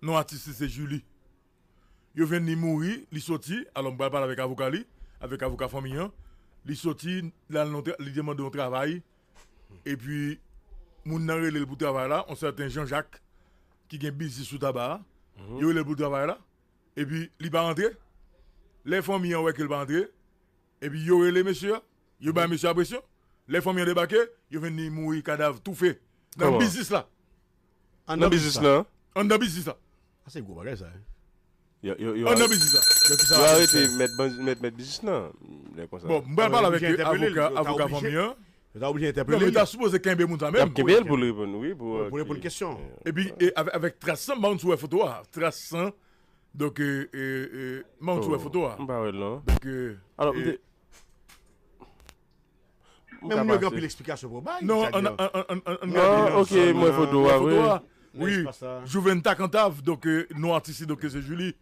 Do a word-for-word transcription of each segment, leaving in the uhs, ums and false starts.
Non atis li se Julie. Yo jwenn li mouri, li soti, alò m pral pale avèk avoka li, avèk avoka fanmi an. Li soti, l al nan tra- li demande yon travay, epi moun nan rele l pou travay la, yon sèten Jean Jacques, ki gen biznis sou taba a. Yo rele l pou travay la, epi li pa rantre. Lè fanmi an wè ke l pa rantre, epi yo rele mesye a, yo bay mesye a presyon. Lè fanmi an debake, yo jwenn li mouri, kadav toufe nan biznis la. Anndan biznis la. Anndan biznis la. Sa se gwo bagay sa. Yo, yo, yo, Anndan biznis la. Yo arete mèt, mèt, mèt biznis lan. Lè konsa. Bon, m pral pale avèk avoka, avoka fanmi an. Yo ta oblije entèpele li. Non, men ta sipoze kenbe moun sa menm. Y ap kenbe l pou l reponn, wi, pou, pou reponn kesyon. Epi, e, avèk, avèk tras san, m pa konn si w wè foto a. Tras san. Donk, e, e, e, m pa konn si w wè foto a. M pa wè l, non. Donk, e, alò, m te, Men moun yo gen anpil eksplikasyon pou bay. Non, an, an, an, an, an, non, ok, mwen foto a, wi. Wi, Juventa Cantave, donk, e, non atis li, donk, se Julie.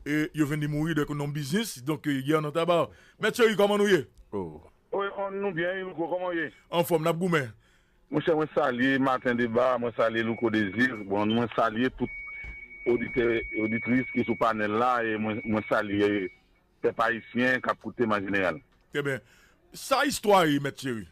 E, yo jwenn li mouri, donk, nan biznis, donk, e, yè nan taba. Mèt Cheri, kòman nou ye? Wi, nou byen, wi, Louko, kòman w ye? Anfòm, n ap goumen. Monchè, mwen salye Maten Deba, mwen salye Louko Dezir, bon, mwen salye tout oditè, oditris ki sou panèl la, e mwen, mwen salye pèp ayisyen k ap koute m an jeneral. Trè byen. Sa istwa ye, Mèt Cheri?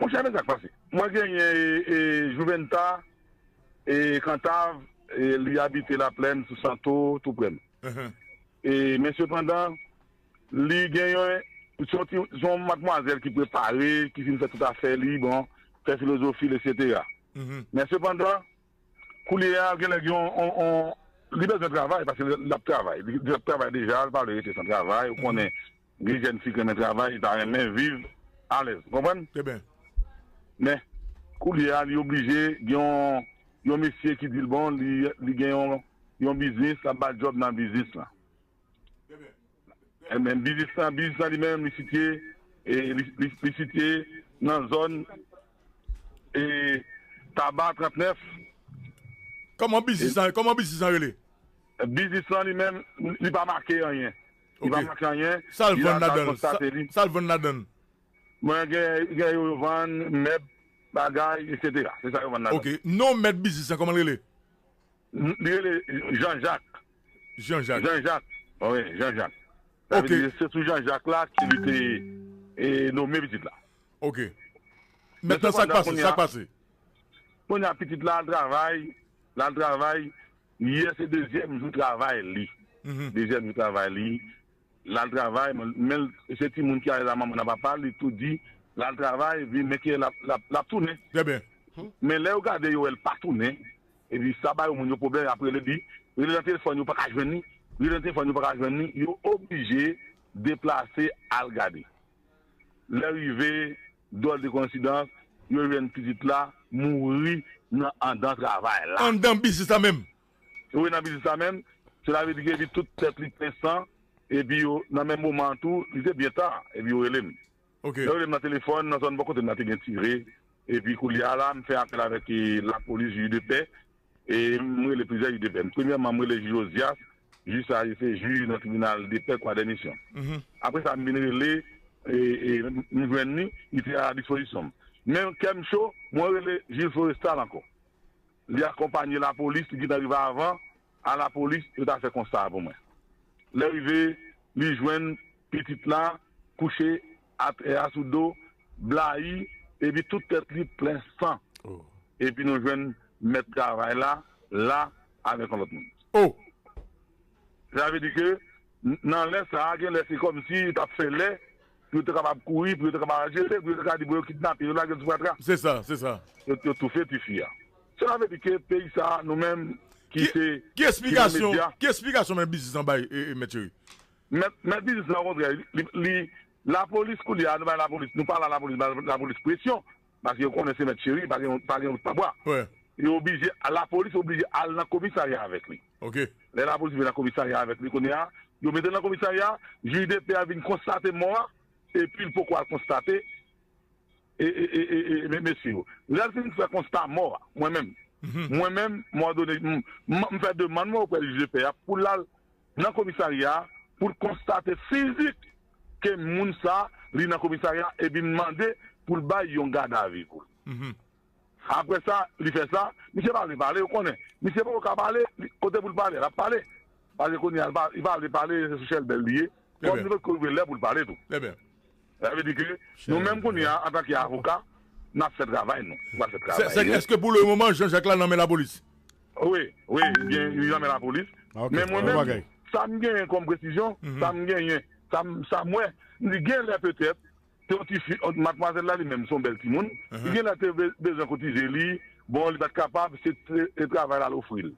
Monchè, men sa k pase. Mwen genyen, e, e, Juventa, e, Cantave, e, li abite Laplèn, sou Santo, tou prè m. E, men sepandan, li genyen, se yon ti, se yon madmwazèl ki prepare, ki fin fè tout afè li, bon, fè filozofi l, etsetera. Men sepandan, koulye a, genlè gen yon, yon, yon, li bezwen travay, paske l, l ap travay. Li, li ap travay deja, l pa vle rete san travay. Ou konnen, gen jèn fi k renmen travay, li ta renmen viv alèz. Ou konprann? Trè byen. Men, koulye a, li oblije, gen yon, yon mesye ki di l, bon, li, li gen yon, yon biznis, l ap ba l djòb nan biznis lan. Trè byen. Ebyen, biznis lan, biznis lan li menm, li sitiye, e, li, li, li sitiye nan zòn, e, Taba trannèf. Kòman biznis lan, kòman biznis lan rele? Biznis lan li menm, li pa make anyen. Li pa make anyen. Sa l vann ladan l? Sa, sa l vann ladan l? Mwen gen, gen yo vann, mèb, bagay, etsetera. Se sa yo vann ladan l. Ok. Non mèt biznis lan, kòman l rele? Li rele Jean Jacques. Jean Jacques. Jean Jacques. Wi, Jean Jacques. Sa vle di se sou Jean Jacques la ke li te, e, nome pitit la. Ok. Men mentnan, sa k sepandan, pase? Kounye a, sa k pase? Kounye a, pitit la al travay, l al travay. Yè se dezyèm jou travay li. Dezyèm jou travay li. L al travay, men, men l, se timoun ki alèz a manman l ak papa l, li tou di, l al travay, epi men ke l ap, l ap, l ap tounen. Trè byen. Men lè yo gade, yo wè l pa tounen, epi sa ba yo moun yo pwoblèm, y ap rele li, rele nan telefòn, yo pa ka jwenn li, rele nan telefòn, yo pa ka jwenn li, yo oblije deplase al gade. Lè rive, dwòl de koyensidans, yo jwenn pitit la mouri nan anndan travay la. Anndan biznis la menm? Wi, nan biznis la menm. Sela vle di ke epi tout tèt li plen san, epi yo, nan menm moman an tou, li te byen ta, epi yo rele m. Ok. Lè yo rele m nan telefòn, nan zòn bò kote m nan te gen tire, epi koulye a la, m fè apèl avèk, e, lapolis, jij de pè, e m rele plizyè jij de pè. Premyèman, m rele jij Josias, jij sa a, li se jij nan tribinal de pè Kwadèmisyon. Apre sa, m vin rele, e, e, m jwenn li, li te a dispozisyon m. Men kè m cho, mwen rele jij Florestal ankò. Li akonpanye lapolis, li gentan rive avan, a lapolis, yo ta fè konsta a pou mwen. Lè rive, li jwenn pitit la kouche atè a sou do, blayi, epi tout tèt li plen san. Epi nou jwenn mèt travay la, la, avèk yon lòt moun. Sa vle di ke, n-, nan lè sa a, gen lè se kòmsi yo t ap fè lè, pou yo te kapab kouri, pou yo te kapab jete, pou yo te ka di, bon, yo kidnape, yo lage l sou fatra. Se sa, se sa. Yo, yo toufe tifi a. Sela vle di ke peyi sa a, nou menm, ki se, ki eksplikasyon, ki eksplikasyon mèt biznis lan bay, e, e, Mèt Cheri? Mèt, mèt biznis lan, okontrè, li, li, lapolis koulye a, nou bay lapolis, nou pale a lapolis, bay lapolis presyon, paske yo konnen se Mèt Cheri, pa gen, pa gen wout pa bwa. Yo oblije, lapolis oblije al nan komisarya avèk li. Ok. Lè lapolis vin nan komisarya avèk li kounye a, yo mete l nan komisarya, jij de pè a vin konstate mò a, epi l poko al konstate, e, e, e, e, e, me-, mesye yo. Lè l fin fè konsta mò a, mwen menm, mwen menm, mwa done, m, m, m fè demann mwen oprè jij de pè a pou l al nan komisarya a, pou l konstate fizik ke moun sa, li nan komisarya, epi m mande pou l bay yon gadavi pou l. Apre sa, li fè sa, misye pa vle pale, ou konnen. Misye poko ka pale, li, kote pou l pale, l ap pale. Paske kounye a, li pa, li pa vle pale, se sou chèlbè l li ye. Kòm li poko rive lè pou l pale tou. Sa vle di ke nou menm kounye a, antanke avoka, n ap fè travay nou. Nou pral fè travay nou. Èske pou le moman, Jean Jacques la nan men lapolis? Wi, wi, li nan men lapolis. Men mwen menm, sa m genyen kòm presizyon, sa m genyen, sa m, sa m wè, m di gen lè petèt, se yon ti fi, madmwazèl la li menm, se yon bèl timoun, li gen lè te be-, bezwen kotize li, bon, li pa t kapab, se, se, se travay la l ofri l.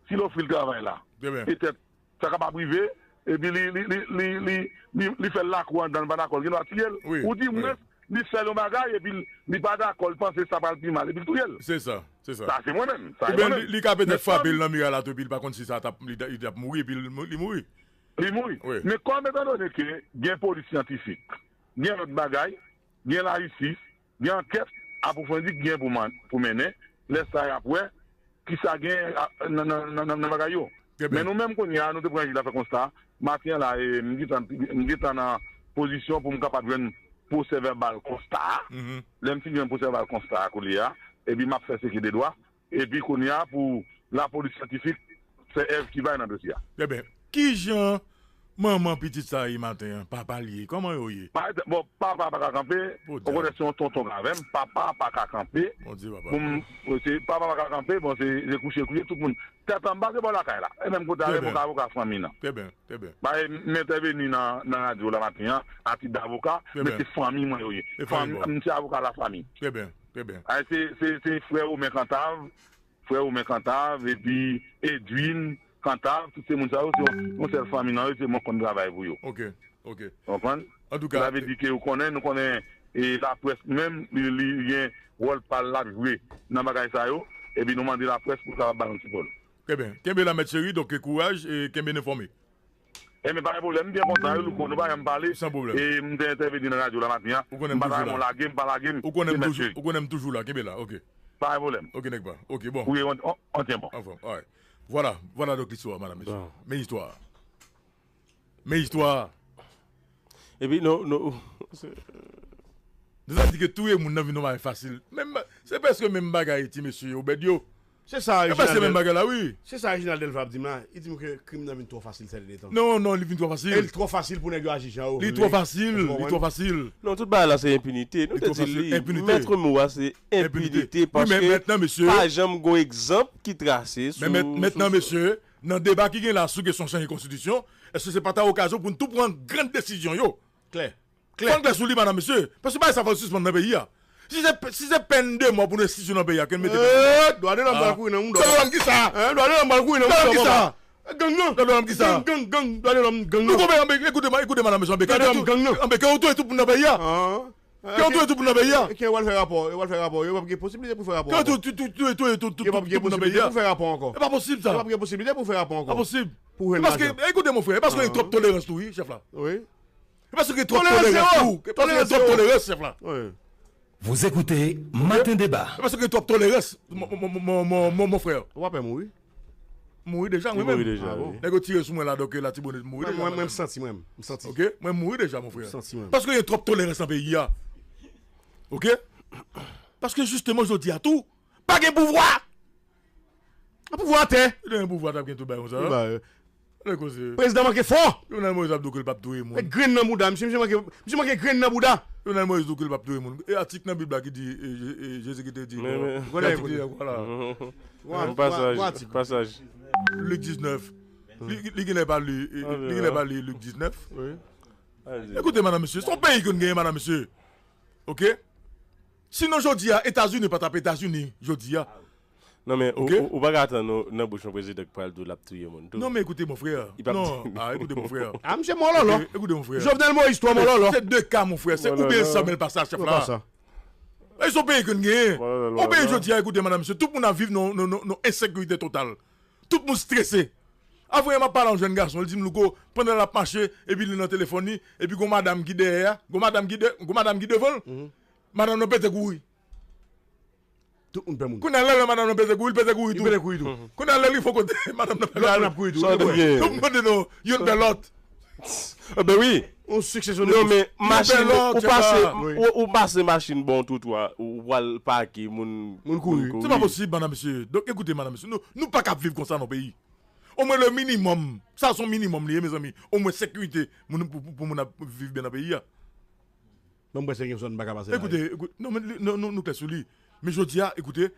Si l ofri l travay la, petèt, sa kapab rive, epi li, li, li, li, li, li, li fè l lakou anndan, li pa dakò, l gen dwa tiye l. Ou di mwens, li fè l yon bagay, epi l, li pa dakò, l panse sa pral pi mal, epi l touye l. Se sa, se sa. Sa se mwen menm, sa se mwen menm. Li, li ka petèt frape l nan miray la tou, epi li pa konn si sa t ap, li, t- li t ap mouri, epi li, li mouri. Li mouri. Men kòm etandone ke gen polis syantifik, gen lòt bagay, gen lajistis, gen ankèt apwofondi ki gen pou man, pou mennen, lè sa y ap wè kisa gen a, nan, nan, nan, nan, nan bagay yo. Men nou menm kounye a, nou te pran jij la fè konsta, maten an la, e, m gentan, m gentan nan pozisyon pou m kapab jwenn pwosè vèbal konsta a. Lè m fin jwenn pwosè vèbal konsta a kounye a, epi m ap fè seke de dwa, epi kounye a pou lapolis syantifik fè èv ki bay nan dosye a. Ebyen, kijan manman pitit sa ye maten an? Papa l ye? Kòman yo ye? Pa, bon, papa pa ka kanpe, okontrè se yon tonton k avè m, papa pa ka kanpe pou m, se, papa pa ka kanpe, bon, se, se kouche, kouche, tout moun. Tèt anba, se bò lakay la. E menm kote avè m, avoka fanmi nan. Trè byen, trè byen. Ba, e, m entèveni nan, nan radyo la maten an, a tit davoka, men se fanmi mwen yo ye. Fanmi, m se avoka lafanmi. Trè byen, trè byen. A, se, se, se frè Romen Kantav, frè Romen Kantav, epi Edwin Kantav, tout se moun sa yo, se yon, yon sèl fanmi nan yo, se mwen k konn travay pou yo. Ok, ok. Ou konprann? Antouka, sa vle di ke ou konnen, nou konnen, e laprès menm, li, li gen wòl pa l l ap jwe nan bagay sa yo, epi nou mande laprès pou l kapab ba nou sipò l. Trè byen. Kenbe la, mèt cheri, donk, kouraj, e kenbe n enfòme. Ebyen, pa gen pwoblèm, m byen kontan, wi, Louko, nou pa janm pale. San pwoblèm. E m te entèveni nan radyo la maten an. M pa ta renmen w lage m, pa lage m. Ou konnen m toujou, ou konnen m toujou la, kenbe la, ok. Pa gen pwoblèm. Ok, nèg pa. Ok, bon. Wi, on, on, on tyen bon. Anfòm, alright. Vwala, vwala donk listwa a, madam, mesye. Men istwa a. Men istwa a. Epi, nou, nou, Nou sa di ke touye moun nan vin yon bagay fasil. Menm ba-, se prèske menm bagay ti mesye Obed yo. Se sa, e prèske menm bagay la, wi. Se sa Reginald Delva ap di m la. Li di m ke krim nan vin twò fasil sèdènye tan. Non, non, li vin twò fasil. E li twò fasil pou nèg yo aji jan yo vle. Li twò fasil, li twò fasil. Non, tout bagay la se enpinite. Nou te di li, mèt mo a se enpinite, paske pa janm gon egzanp ki trase sou. Men mentnan, mesye, nan deba ki gen la sou kesyon chanje konstitisyon, èske se pa ta okazyon pou n tou pran grann desizyon yo? Klè. Klè. Fò n klè sou li, madam, mesye. Paske bagay sa fò l sispann nan peyi a. Si se, si se pèn de mò pou nou enstitye nan peyi a, ke n mete. Dwa de lòm pral kouri nan mouda w. Dwa de lòm kisa? Dwa de lòm pral kouri nan mouda w, papa. Gang nan. Dwa de lòm kisa? Gang, gang, gang. Dwa de lòm gang nan. Nou konpè, anbe, ekoute, ekoute, madam, mesye, anbe, dwa de lòm gang nan. Anbe, ke yo touye tout moun nan peyi a. Ke yo touye tout moun nan peyi a. Ke yo al fè rapò, yo al fè rapò. Yo p ap gen posiblite pou fè rapò ankò. Ke yo touye tout, tout, tout, tout, tout, tout moun nan peyi a. Yo p ap gen posiblite pou fè rapò ankò. E pa posib, sa. Yo p ap gen posiblite pou fè rapò ankò. Pa posib. Pou jwenn lajan. Paske, ekoute, mon frè, e paske gen twòp tolerans tou, wi, chèf la. Wi. E paske gen twòp tolerans tou. E paske gen twòp tolerans, chèf la. Wi. Vous écoutez Matin Débat. E paske gen twòp tolerans, mon, mon, mon frè. Ou pa pè mouri? Mouri deja, mwen menm. Nèg yo tire sou mwen la, donk, Latibonit mouri deja. Mwen, mwen, mwen, m santi, mwen, m santi. Ok? Mwen mouri deja, mon frè. M santi, mwen. Paske gen twòp tolerans nan peyi a. Ok? Paske jisteman, jodi a tou, pa gen pouvwa. Pouvwa atè. Li te gen pouvwa, t ap gen tout bagay konsa. Tout bagay. Lè koze. Prezidan manke fò. Jovenel Moïse ap di w ke l p ap touye moun. Met grenn nan bouda, misye, misye manke, misye manke grenn nan bouda. Jovenel Moïse di w ke l p ap touye moun. E atik nan Bib la ki di, e, Je-, e, Jezi ki te di, men, men, ki atik li ye ankò la? Yon pasaj, yon pasaj. Lik diznèf. Li, li genlè pa li, e, li genlè pa li Lik diznèf. Wi. Ekoute, madam, mesye, se yon peyi ke n genyen, madam, mesye. Ok? Sinon, jodi a, Etazini pa t ap Etazini, jodi a. Non, men, ou, ou, ou pa ka atann ou nan bouch yon prezidan ki pral di w l ap touye moun tou. Non, men ekoute, mon frè. Non, ah, ekoute, mon frè. Ah, misye mòlòlò. Ekoute, mon frè. Jovenel Moïse twò mòlòlò. Se de ka, mon frè. Se oubyen l san, men l pa sa, chèf la. E se yon peyi ke n genyen. Yon peyi jodi a, ekoute, madam, mesye, tout moun ap viv nan, nan, nan, nan ensekirite total. Tout moun strese. Avanyè m ap pale a yon jèn gason, li di m, Louko, pandan l ap mache, epi li nan telefòn li, epi gon madanm ki dèyè a, gon madanm ki de-, gon madanm ki devan l. Madanm nan pete kouri. Tout moun pè moun. Kounye a, lè, lè madanm nan pete kouri, li pete kouri tou. Li pete kouri tou. Kounye a, lè li fò kote, madanm nan pete kouri. Madanm nan ap kouri tou. Sa w te gen? Tout moun pete non, youn pè lòt. Enben wi. Yon siksesyon de... Non, men machin, ou pase, ou, ou pase machin bò yon twotwa, ou pral pake, moun, moun kouri. Se pa posib, madan mesye. Donk, ekoute, madan mesye, nou, nou pa kab viv konsa nan peyi. Omwen le minimòm, sa se yon minimòm li ye, mezanmi. Omwen sekirite, moun, pou, pou, pou moun ap viv byen nan peyi a. Ban m wè si gen yon zòn m pa ka pase la. Ekoute, ekoute, non, men li, non, non, nou klè sou li. Men jodi a, ekoute,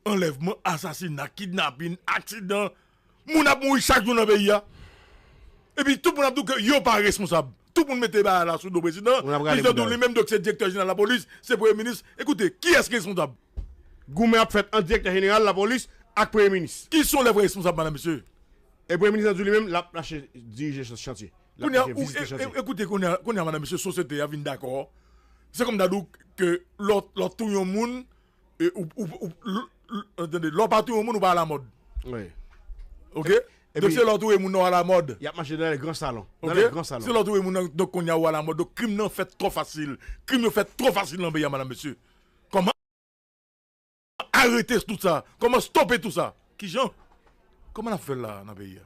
anlèvman, asasina, kidnapin, aksidan, moun ap mouri chak jou nan peyi a. Epi tout moun ap di w ke yo pa responsab. Tout moun mete bagay la sou do prezidan. Prezidan tou li menm, donk se direktè jeneral lapolis, se premye minis. Ekoute, kiyès ki responsab? Goumen ap fèt ant direktè jeneral lapolis ak premye minis. Ki se yon lè vrè responsab, madan mesye? E premye minis la di w li menm, l ap mache dirije chan-, chantye. L ap mache vizite chantye. Kounye a, ou, e, e, ekoute, kounye a, kounye a, madan mesye, sosyete a vin dakò. Se kòm ta di w ke lè w, lè w touye yon moun, e, ou, ou, ou, l-, l-, tande, lè w pa touye yon moun, ou pa alamòd. Wi. Oke? Donk, se lè w touye moun nan w alamòd. Y ap mache nan lè gran salon. Nan lè gran salon. Se lè w touye moun nan, donk, kounye a ou alamòd. Donk, krim nan fèt twò fasil. Krim yo fèt twò fasil nan peyi a, madan mesye. Kòman arete tout sa? Kòman stope tout sa? Kijan? Kòman n ap fè l la nan peyi a?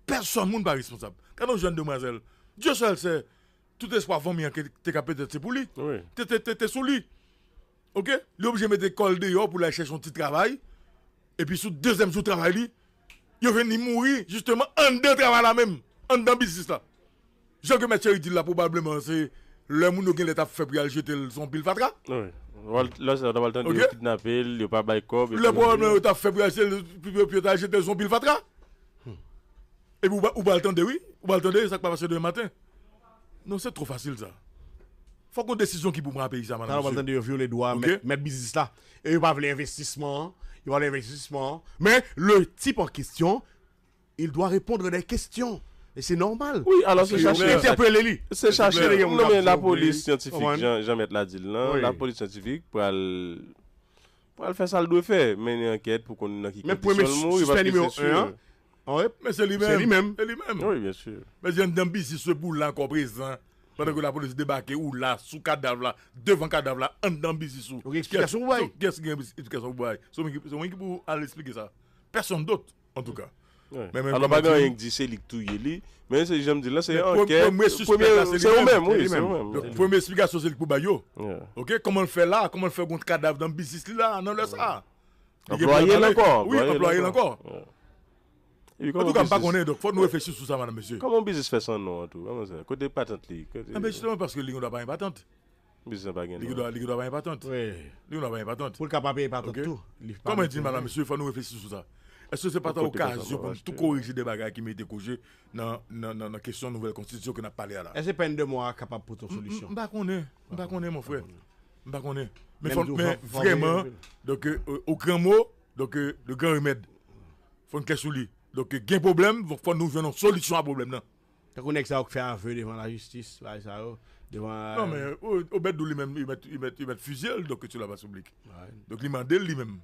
Pèsòn moun pa responsab. Gade yon jèn demwazèl. Dieu seul sait, tout espwa fanmi an ke, te ka petèt se pou li. Wi. Te, te, te, te sou li. Oke? Li oblije mete kò l deyò pou l al chèche yon ti travay. Epi sou dezyèm jou travay li, yo jwenn li mouri, jisteman, anndan travay la menm, anndan biznis la. Jan ke mèt Cheri di l la, pwobableman, se lè moun yo genlè t ap fè pou y al jete l sou yon pil fatra. Wi. Lè sa, w ta pral tande yo kidnape l, yo pa bay kòb, yo pa... Lè pwoblèm nan yo t ap fè pou y al jete l, pou, pou, pou yo ta jete l sou yon pil fatra. Epi ou pa, ou pral tande, wi. Ou pral tande sa k pa pase demen maten. Non, se twò fasil, sa. Fòk yon desizyon ki pou pran peyi sa, madan mesye. Talè w pral tande yo vyole dwa mèt, mèt biznis la. E yo pa vle envestisman an. Yo pa vle envestisman an. Men, le type en question, il doit répondre des questions. E se nòmal. Wi, alò se chache. Yo entèpele li. Se chache. Non, men lapolis syantifik, jan, jan mèt la di l lan, lapolis syantifik pral, pral fè sa l dwe fè, mennen ankèt pou konn nan ki kondisyon l mouri, paske se si. Men se li menm. Se li menm. Wi, byen si. Men se anndan biznis ou pou la ankò prezan. Pandan ke lapolis debake, ou la, sou kadav la, devan kadav la, anndan biznis ou. Ou gen eksplikasyon pou bay? Kiyès ki gen eksplikasyon pou bay? Se ou menm ki, se ou menm ki pou al esplike sa. Pèsonn dòt, antouka. Wi. Alò, pa gen anyen ki di se li k touye li. Men se jan m di l lan, se ankèt. Premye sispèk la, se li menm. Se ou menm, wi, se ou menm. Donk, premye eksplikasyon, se li k pou bay yo. Oke, kòman l fè la? Kòman l fè gon kadav nan biznis li la, nan lè sa a? Anplwaye l ankò. Wi, anplwaye l ankò. Antouka, m pa konnen, donk, fòk nou reflechi sou sa, madan mesye. Kòman yon biznis fè san non an tou? Kòman sa? Kote patant li? Kote... Enben, jisteman, paske li gen dwa pa gen patant. Biznis lan pa gen non. Li gen dwa, li gen dwa pa gen patant. Wi. Li gen dwa pa gen patant. Pou l ka pa peye patant tou. Kòman di, madan mesye, fòk nou reflechi sou sa. Èske se pa ta okazyon pou n tou korije de bagay ki merite korije nan, nan, nan, nan kesyon nouvèl konstitisyon ke n ap pale a la? Èske pèn de mò a kapab pote yon solisyon? M pa konnen. M pa konnen, mon frè. M pa konnen. Men fò, men vrèman, donk, euh, au grand mot, donk, euh, le grand remède. Fò n klè sou li. Donk, gen pwoblèm, fò nou jwenn yon solisyon a pwoblèm nan. Tankou nèg sa yo k fè ave devan lajistis, bagay sa yo, devan... Non, men, o, Obed Dou li menm, li mèt, li mèt, li mèt fizye l, donk, sou la plas piblik. Donk, li mande l li menm.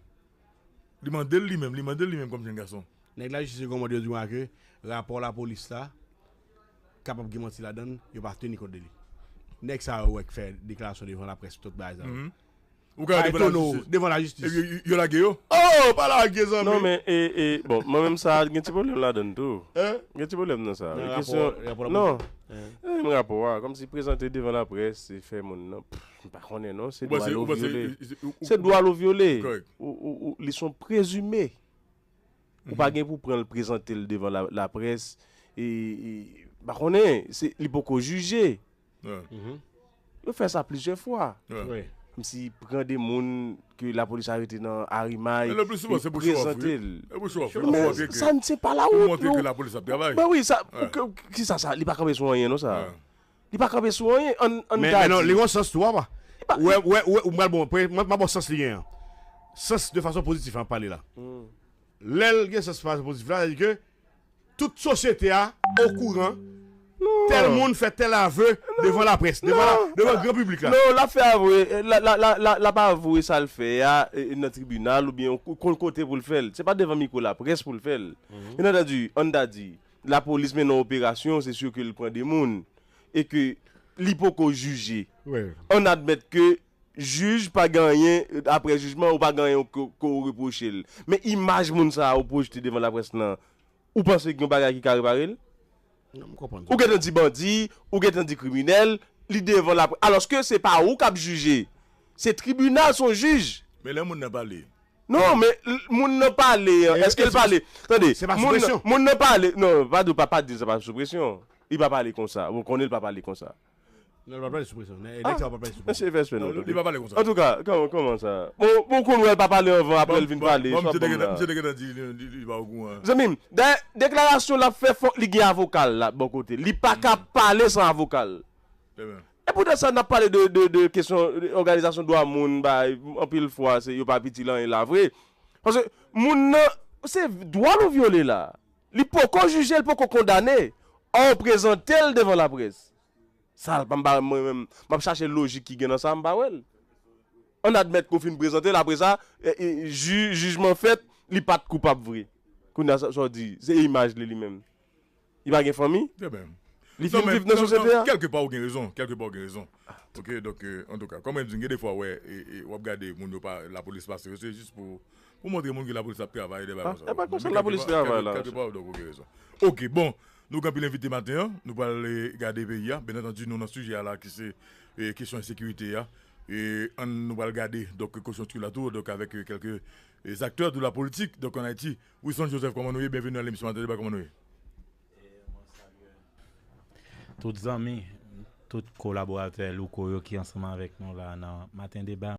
Li mande l li menm, li mande l li menm kòm jèn gason. Nèg lajistis yo kòmande yo di mwen ke rapò lapolis la kapab gen manti ladan l, yo pa teni kont de li. Nèg sa yo wè k fè deklarasyon devan laprès, tout bagay sa yo. Ou ka devan lajistis. Devan lajistis. Epi yo, yo lage yo? Oh, pa lage, zanmi. Non, men, e, e, bon, mwen menm sa, gen ti pwoblèm ladan l tou. Gen ti pwoblèm nan sa. Nan rapò, rapò lapolis. Non. E menm rapò a, kòmsi prezante devan laprès, se fè moun nan, pff, m pa konnen non, se dwa l ou vyole. Se dwa l ou vyole. Ou, ou, ou, li se yon prezime. Ou pa gen pou pran l, prezante l devan la, laprès. E, e, m pa konnen, se, li poko jije. Yo fè sa plizyè fwa. Kòmsi pran de moun ke lapolis arete nan Arimay, e prezante l. Men sa, se pa la wout, non. Ben wi, sa, kisa sa, li pa kanpe sou anyen, non, sa. Li pa kanpe sou anyen, ann, ann ta di. Men non, li gon sans tou, papa. Wè, wè, wè, ou pral bon, mwen, mwen bon sans li gen an. Sans de fason pozitif, an pale la. Lè l gen sans fason pozitif la, sa di ke tout sosyete a okouran tèl moun fè tèl ave devan laprès, devan la, devan gran piblik la. Non, l ap fè ave, l, l, l, l, l ap ave sa l fè a, e, nan tribinal oubyen yon, yon kote pou l fè l. Se pa devan mikwo laprès pou l fè l. Byen antandi, ann ta di, lapolis mennen yon operasyon, se si ke l pran de moun, e ke li poko jije. Ann admèt ke jij pa gen anyen, apre jijman, ou pa gen anyen ke, ke w repwoche l. Men imaj moun sa a ou pwojte devan laprès lan, ou panse gen yon bagay ki ka repare l? Ou gentan di bandi, ou gentan di kriminèl, li devan laprès. Alòske se pa ou k ap jije. Se tribinal, se yon jij. Men lè moun nan pale. Non, men l- moun nan pale an. Èske l pale? Tande, moun nan pale. Non, pa di pa pa di sa pa sou presyon. Li pa pale konsa. Ou konnen l pa pale konsa. Non, l pa pale sou presyon. Elektè pa pale sou presyon. Mesye fè respè nou. Li pa pale konsa. Antouka, kòman kòman sa? Bon, bon, ou konn wè l pa pale anvan, apre l vin pale. Bon, misye te gentan di li pa okouran. Zanmi m, dayè, deklarasyon l ap fè, fòk li gen avoka l la bò kote. Li pa ka pale san avoka l. E poutan sa, n ap pale de, de, de kesyon òganizasyon dwa moun, bay, anpil fwa, se yo pa itil anyen la vre. Paske moun nan, se dwa l ou vyole la. Li poko jije, li poko kondane. Ò, prezante l devan laprès. Sa, pa m pa mwen menm, m ap chache lojik ki gen nan sa, m pa wè l. Ann admèt ke w fin prezante l, apre sa, e, e, ji- jijman fèt, li pa t koupab vre. Kounye a, sa sa w di, se imaj li, li menm. Li pa gen fanmi? Li fin viv nan sosyete a? Kèlke pa ou gen rezon, kèlke pa ou gen rezon. Ok, donk, euh, antouka, kòm mwen di, gen defwa, wè, e, e, w ap gade moun yo pa, lapolis pase, se jis pou, pou montre moun ke lapolis ap travay, de bagay konsa. E pa konsa lapolis travay la. Kèlke pa, donk, ou gen rezon. Ok, bon, nou gen anpil envite maten an, nou pral eh, gade peyi a. Byen antandi, nou nan sijè a la ki se eh, kesyon ensekirite a. E ann nou pral gade, donk, konjonkti la tou, donk, avèk eh, kèlke eh, aktè de la politik, donk, an Ayiti. Wilson Joseph, kòman nou ye? Byenveni nan lemisyon Maten Deba, kòman nou ye? Tout zanmi, tout kolaboratè Louko yo ki ansanm avèk nou la nan Maten Deba.